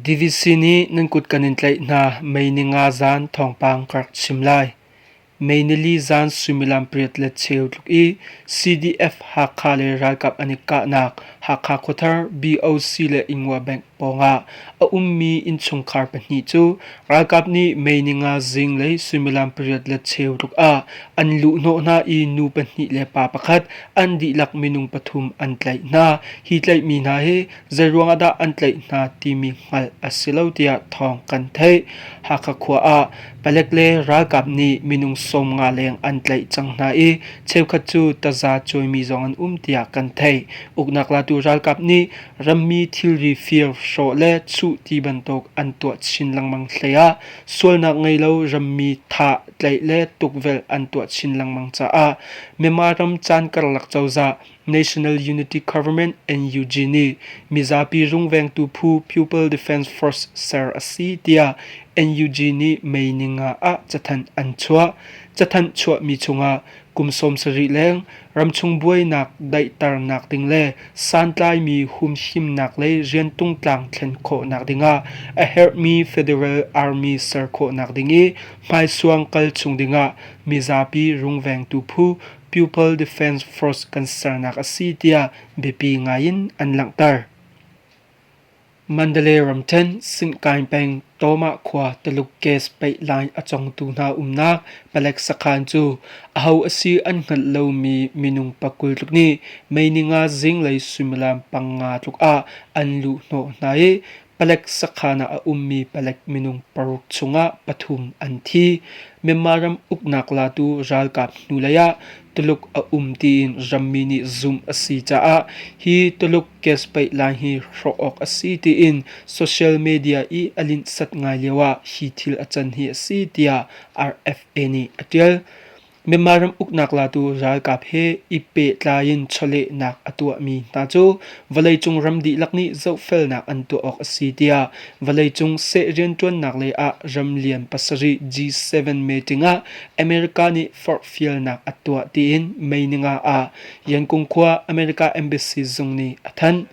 DVC nih nan kut kan in tlaih hna. Mei ni nga zan thawngpang ka rak chim lai. Mei nili zan suimilam pariat le cheu tluk i CDF Hakha le ralkap an i kahnak Hakha khuathar BOC le Ingua Bank pawngah a ummi innchungkhar pahnih cu ralkap nih Mei ni nga zinglei suimilam pariat le cheu tluk ah an luhhnawh hna i nu pahnih le pa pakhat an dihlak minung pathum an tlaih hna. Hi tlaihmi hna hi Zeiruang ah dah an tlaih hna timi hngalh a si lo tiah thawng kan theih. Hakha khua ah palek le ralkap nih minung 50 leng an tlaih cang hna i cheukhat cu taza cuaimi zong an um tiah kan theih. Uknak latu ralkap nih rammi thilri fir, hrawh le chuh ti bantuk an tuah chin lengmang hlei ah sualnak ngei lo rammi thah, tlaih le tukvelh an tuah chin lengmang caah Myanmar ram caan karlak cozah National Unity Government NUG nih mizapi rungvengtu phu People Defense Force ser a si tiah NUG nih May ninga ah cathanh an chuah. Cathanh chuahmi chungah kum 70 leng ramchung buainak daihternak ding le santlaimi humhimnak lei rian tungtlang thlen khawhnak dingah a herhmi Federal Army ser khawhnak ding i hmaisuang kal chung dingah mizapi rungvengtu phu People Defense Force kan sernak a si tiah biapi ngaiin an langhter. Mandalay ramṭhen Sinkaing peng Tawmah khua Tuluk gas pipeline a congtu hna umnak palek sakhan cu aho a si an hngalh lomi minung pakul tluk nih May ninga zinglei suimilam panga tluk ah an luhhnawh hna i Palek sakhan ah a ummi palek minung paruk chungah pathum an thi. Myanmar ram uknak latu ralkap hnulei ah Tuluk a um tiin rammi nih zumh a si caah hi Tuluk gas pipeline hi hrawh awk a si tiin social media i a linhsat ngai lio ah hi thil a can hi a si tiah RFA nih a ṭial. Myanmar ram uknak latu ralkap he i pehtlai in chawlehnak a tuahmi hna cu vawleicung ram dihlak nih zohfelnak an tuah awk a si tiah vawleicung seh rianṭuannak lei ah ram lian pasarih G7 meeting ah America nih forhfialnak a tuah tiin May ninga ah Yangon khua America Embassy zung nih a thanh.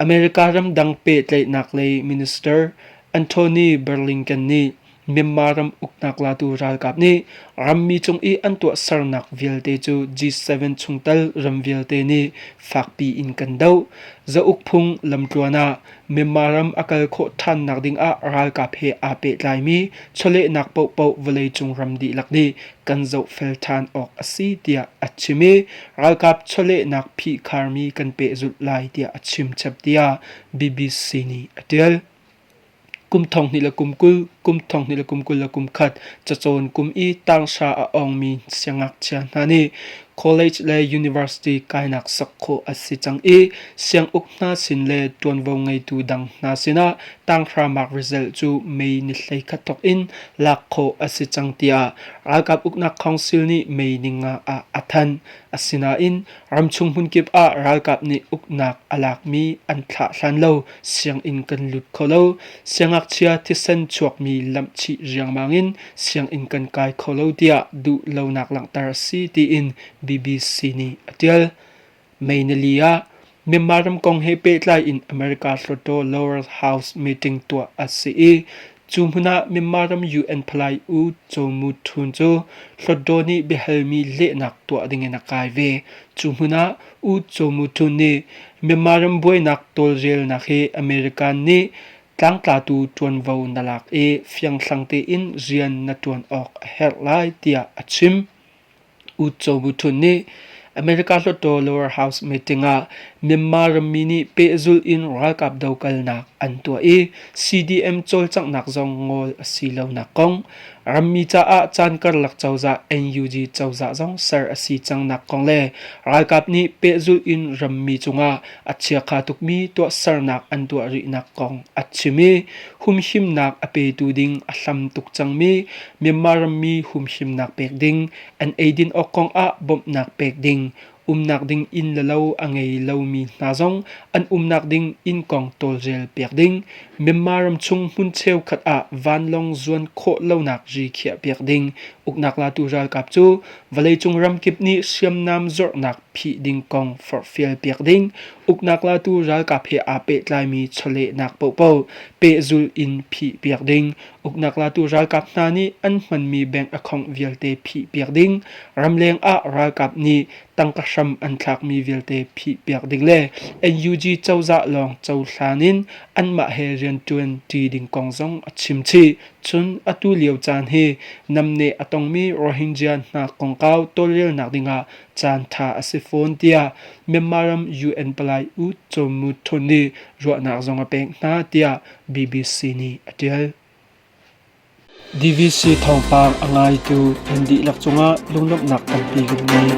America ramdang pehtlaihnak lei minister Antony Blinken nih Myanmar ram uknak latu ralkap nih rammi cung i an tuahsernak vialte cu G7 chungtel ram vialte nih fakpi in kan doh. Zauk phung lamtluan ah Myanmar ram a kal khawh ṭhannak dingah ralkap he aa pehtlaimi chawlehnak paohpaoh vawleicung ram dihlak nih kan zohfel ṭhan awk a si tiah a chim i ralkap chawlehnak phihkharmi kan pehzulh lai tiah a chim chap tiah BBC nih a ṭial. Kum thong hnih le kum 20, kum thong hnih le kum 20 le kum khat cacawn kum i tanghra a awngmi siangngakchia hna nih college le university kainak sak khawh a si cang i sianguk hna sin le ṭuanvo ngeitu dang hna sinah tanghra mark result cu May ni 11 thawk in lak khawh a si cang tiah ralkap uknak council nih May ninga ah a thanh. Asinain ramchung hmunkip ah ralkap nih uknak a lakmi an thlah hlan lo sianginn kan lut kho lo. Siangngakchia thisen chuakmi lamhchih riangmang in sianginn kan kai kho lo tiah duhlonak langhter a si tiin BBC nih a ṭial. May nili ah Myanmar ram kong he pehtlai in America Hluttaw Lower House meeting tuah a si i cu hmun ah Myanmar ram UN palai U Cho Mu Htun cu Hluttaw nih biahalmi lehnak tuah dingin a kai ve. Cu hmun ah U Cho Mu Htun nih Myanmar ram buainak tawlrelnak hi American nih tlangtlatu ṭuanvo na lak i fianghlang tein rian na ṭuan awk a herh lai tiah a chim. U Cho Bu Htun nih America Hluttaw Lower House meeting ah Myanmar rammi nih pehzulh in ralkap dokalnak an tuah i CDM cawlcanghnak zong ngol a si lonak kong, rammi caah caan karlak cozah NUG cozah zong ser a si cangnak kong le ralkap nih pehzulh in rammi cungah a chiakha tukmi tuahsernak an tuah rihnak kong a chim i humhimnak a petu ding a hlam tuk cangmi Myanmar rammi humhimnak pek ding, an eidin awk kongah bawmhnak pek ding, umnak ding inn le lo a ngei lomi hna zong an umnak ding inn kong tawlrel piak ding, Myanmar ramchung hmun cheukhat ah vanlawng zuan khawh lonak ri khiah piak ding, uknak latu ralkap cu vawleicung ramkip nih hriamnam zornak phih ding kong forhfial piak ding, uknak latu ralkap he aa pehtlaimi chawlehnak paohpaoh pehzulh in phih piak ding, uknak latu ralkap hna nih an hmanmi bank account vialte phih piak ding, ramleng ah ralkap nih tangka hram an thlakmi vialte phih piak ding le NUG cozah lawng cohlan in anmah he rianṭuan ṭi ding kong zong a chim chih. Cun atu lio caan hi namneh a tongmi Rohingya hna kongkau tawlrelnak dingah caan ṭha a si fawn tiah Myanmar ram UN palai U Kyaw Mu Htun nih ruahnak zong a pek hna tiah BBC nih a ṭial. DVC thawngpang a ngaitu nan dihlak cungah lunglawmhnak tampi kan ngei.